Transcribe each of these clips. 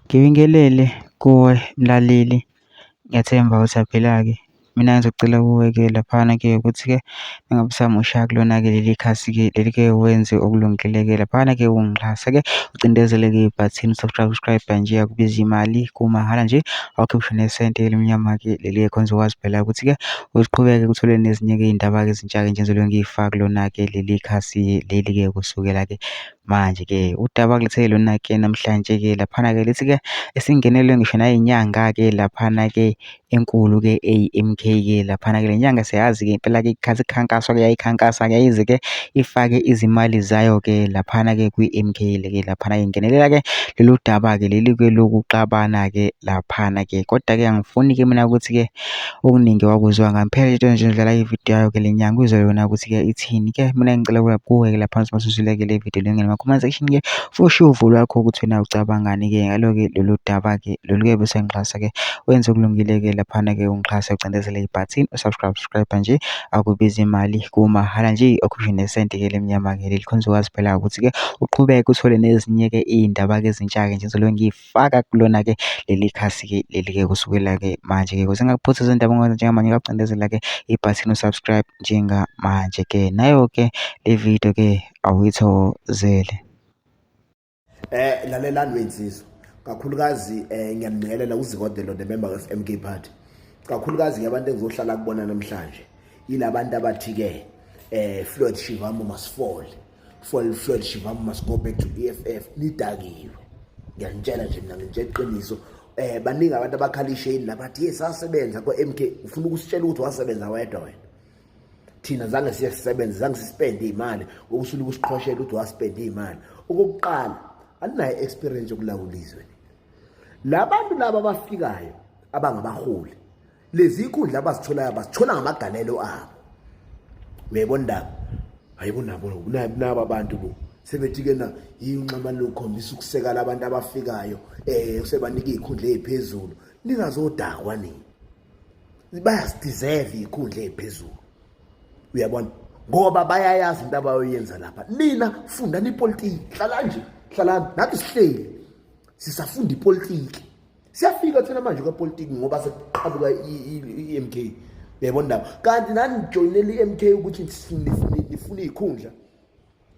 Ngibingelele kuwe mlaleli, ngiyathemba ukuthi uyaphila-ke. Mina ngizocela kuwe-ke laphana-ke ukuthi-ke mengabe usamusha kulona-ke leli khasi-ke leli-ke wenze okulungile-ke laphana-ke ungixhase-ke ucindezele-ke ibhathini subscribe nje akubizi imali kumahhala nje awukhiphi ngisho nesenti elimnyama-ke leli-ke khona uzokwazi phela ukuthi-ke uziqhubeke uthole nezinye-ke iy'ndaba-ke ezintsha-ke nje engizobe ngiy'faka kulona-ke leli khasi leli-ke kusukela-ke Manje-ke udaba kulethele lona-ke namhlanje-ke laphana-ke lithi-ke esingenelwe ngisho nayinyanga-ke laphana-ke enkulu-ke eyi-M_K-ke laphana-ke. Le nyanga siyazi-ke impela-ke ikhathi ikhankaswa-ke yayikhankasa-ke yayize-ke ifake izimali zayo-ke laphana-ke kwi-M_K le-ke laphana ingenelela-ke lolu daba-ke leli-ke lokuxabana-ke laphana-ke. Kodwa-ke angifuni-ke mina ukuthi-ke okuningi wakuzwa ngampela into nje dlala ividiyo yayo-ke le nyanga uzwe yona ukuthi-ke ithini-ke. Mina ngicela kuwe-ke lapha phansi mase le video le ngene kuma-comment section-ke ushiye uvo lwakho ukuthi wena ucabangani-ke ngalo-ke lolu daba-ke lolu-ke bese ngixhasa-ke wenze okulungile-ke laphana-ke ungixhase ucindezele ibhathini usubscribe subscribe nje akubizi imali kumahhala nje okhishwe nesenti-ke lemnyama-ke leli khona uzokwazi phela ukuthi-ke uqhubeke uthole nezinye-ke iy'ndaba-ke ezintsha-ke nje ngizobe ngiy'faka kulona-ke leli khasi-ke leli-ke kusukela-ke manje-ke ukuze ngingakuphuthi izindaba ongazenza njengamanje ngingacindezela-ke ibhathini usubscribe njengamanje-ke nayo-ke le video-ke awuyithokozele. Lalelani wensizwa kakhulukazi ngiyanibingelela uZikodelo the member of MK Party kakhulukazi ke abantu engizohlala kubona namhlanje yilabantu abathi ke Floyd Shivambu must fall fall Floyd Shivambu must go back to EFF nidakiwe ngiyanitshela nje mina ngitshela iqiniso baningi abantu abakhala ishane labathi yes sasebenza ko MK ufuna ukusitshela ukuthi wasebenza wedwa wena thina zange siye sisebenze zange sispende imali ukusula ukusiqhoshela ukuthi waspende imali okokuqala alinayo experience yokulawula izwe labantu laba abafikayo abangabaholi lezi ikhundla abazitholayo bazithola ngamagalelo abo uyayibona indaba hayibo nabo nabo abantu bo sebethi ke na yinxamane lokhombisa ukusekala abantu abafikayo usebanika izikhundla eziphezulu ningazodakwa nini bayazideserve izikhundla eziphezulu uyabona ngoba bayayazi into abayoyenza lapha nina fundani ipolitiki hlala nje hlalani nathi sihleli sisafunda ipolitiki siyafika thina manje kwepolitiki ngoba sekuqhamuka i-MK uyayibona ndaba kanti nani nijoyinela i-MK ukuthi nifuna iy'khundla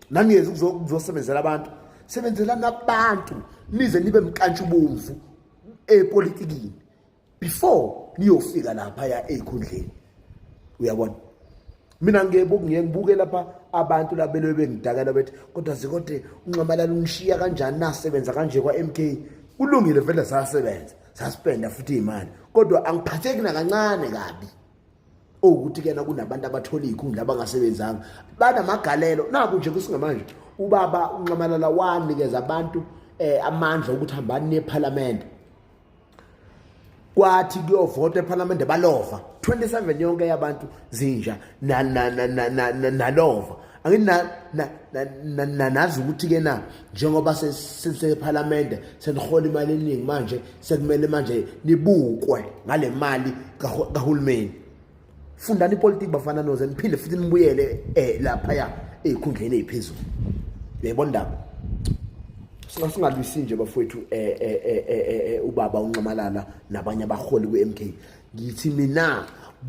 naniyezi ukuzosebenzela abantu sebenzelani abantu nize nibe mkantshubomvu epolitikini before niyofika lapha ya ezikhundleni uyabona mina ngiyebuka ngiye ngibuke lapha abantu labelwe bengidakela bethi kodwa zikode unxamalala ungishiya kanjani nasebenza kanje kwa-MK kulungile vele sasebenza saspenda futhi imali kodwa angiphatheki nakancane kabi ukuthi kena kunabantu abathola izikhundla abangasebenzanga banamagalelo naku nje kusingamanje ubaba unxamalala wanikeza abantu amandla ukuthi hambani nephalamende kwathi kuyovota ephalamende balova 27 yonke yabantu zinja nalova angithi nazi ukuthi ke na njengoba sesephalamende senihola imali eningi manje sekumele manje nibukwe ngale mali kahulumeni fundani ipolitiki bafana noze niphinde futhi nibuyele laphaya ey'khundleni ey'phezulu uyayibona ndaba singalwisi nje bafowethu ubaba unxamalala nabanye abaholi kwi-MK ngithi mina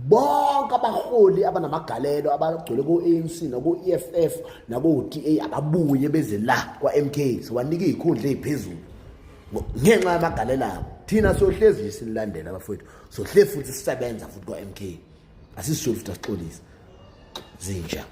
bonke abaholi abanamagalelo abagcwele ko-ANC nako-EFF nako-DA ababuye beze la kwa-MK siwanika iy'khundla ey'phezulu ngenxa yamagalelo abo thina sohlezi nje sinilandela bafowethu sohlezi futhi sisebenza futhi kwa-MK asisizulu futhi asixolise zinja.